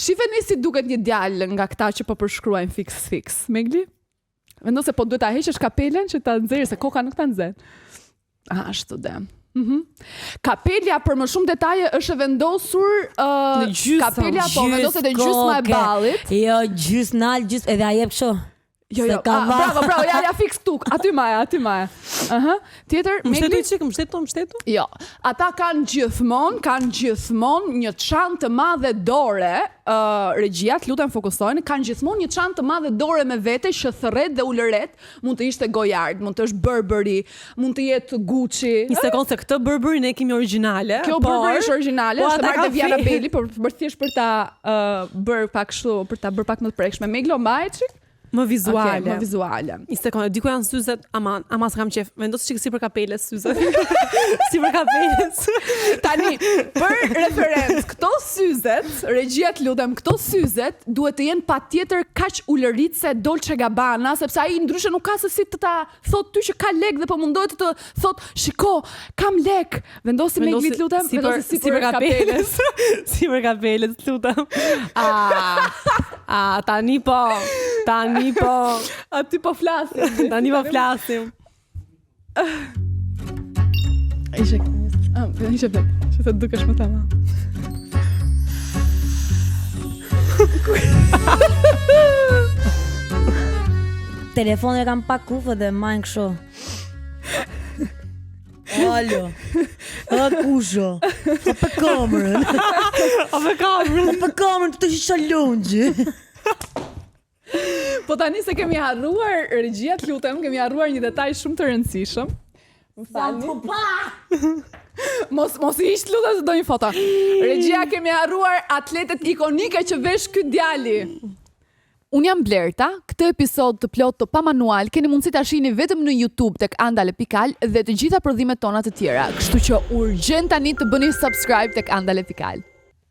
Shifeni si duket një djalë nga këta që po përshkruajnë fiks fiks. Megli? Vendose po duhet ta heqësh kapelen që ta nxjerrë se koka nuk ta nxen. Ashtu de. Mm -hmm. Kapelja për më shumë detaje është e vendosur uh, në gjysmë. Kapelja po vendoset e gjysma e ballit. Jo, gjysmë nal, gjysmë edhe ai jep kështu. Jo, jo. Ah, bravo, bravo, ja, ja fiks këtu. Aty maja, aty maja. Aha. Tjetër, Megli. Mbështetu çik, mbështetu, mbështetu. Jo. Ata kanë gjithmonë, kanë gjithmonë një çantë të madhe dore, ë uh, regjia, të lutem fokusojnë, kanë gjithmonë një çantë të madhe dore me vete që thërret dhe ulëret, mund të ishte Goyard, mund të është Burberry, mund të jetë Gucci. Një sekond se këtë Burberry ne kemi origjinale. Kjo por, Burberry është origjinale, po është ata marrë kanë Viana fe- Belli, por për thjesht për ta uh, bërë pak kështu, për ta bërë pak më të prekshme. Meglo mbaje çik? Më vizuale. Okay, më vizuale. Një sekondë, di ku janë syzet? Aman, ama s'kam qef. Vendos çik sipër kapeles syzet. sipër kapeles. Tani, për referencë, këto syzet, regjia të lutem, këto syzet duhet të jenë patjetër kaq ulëritëse Dolce Gabbana, sepse ai ndryshe nuk ka se si të ta thotë ty që ka lek dhe po mundohet të të thotë, shiko, kam lek. Vendosi me të lutem, sipër vendosi sipër kapeles. sipër kapeles, të lutem. A, a tani po, tani po, Aty po flasim. tani po flasim. Ishe, ah, ishe vetë, që të dukesh më tamam. Telefonin e kam pa kufë dhe majnë kështu. Alo. A kusho. A për kamerën. A për kamerën. A për kamerën të shisha longji. Po tani se kemi harruar, regjia të lutem, kemi harruar një detaj shumë të rëndësishëm. Më falni. Mos mos i hiq të lutem se do një foto. Regjia kemi harruar atletet ikonike që vesh ky djali. Unë jam Blerta, këtë episod të plotë të Pa Manual keni mundësi ta shihni vetëm në YouTube tek andale.al dhe të gjitha prodhimet tona të tjera, kështu që urgjent tani të bëni subscribe tek andale.al.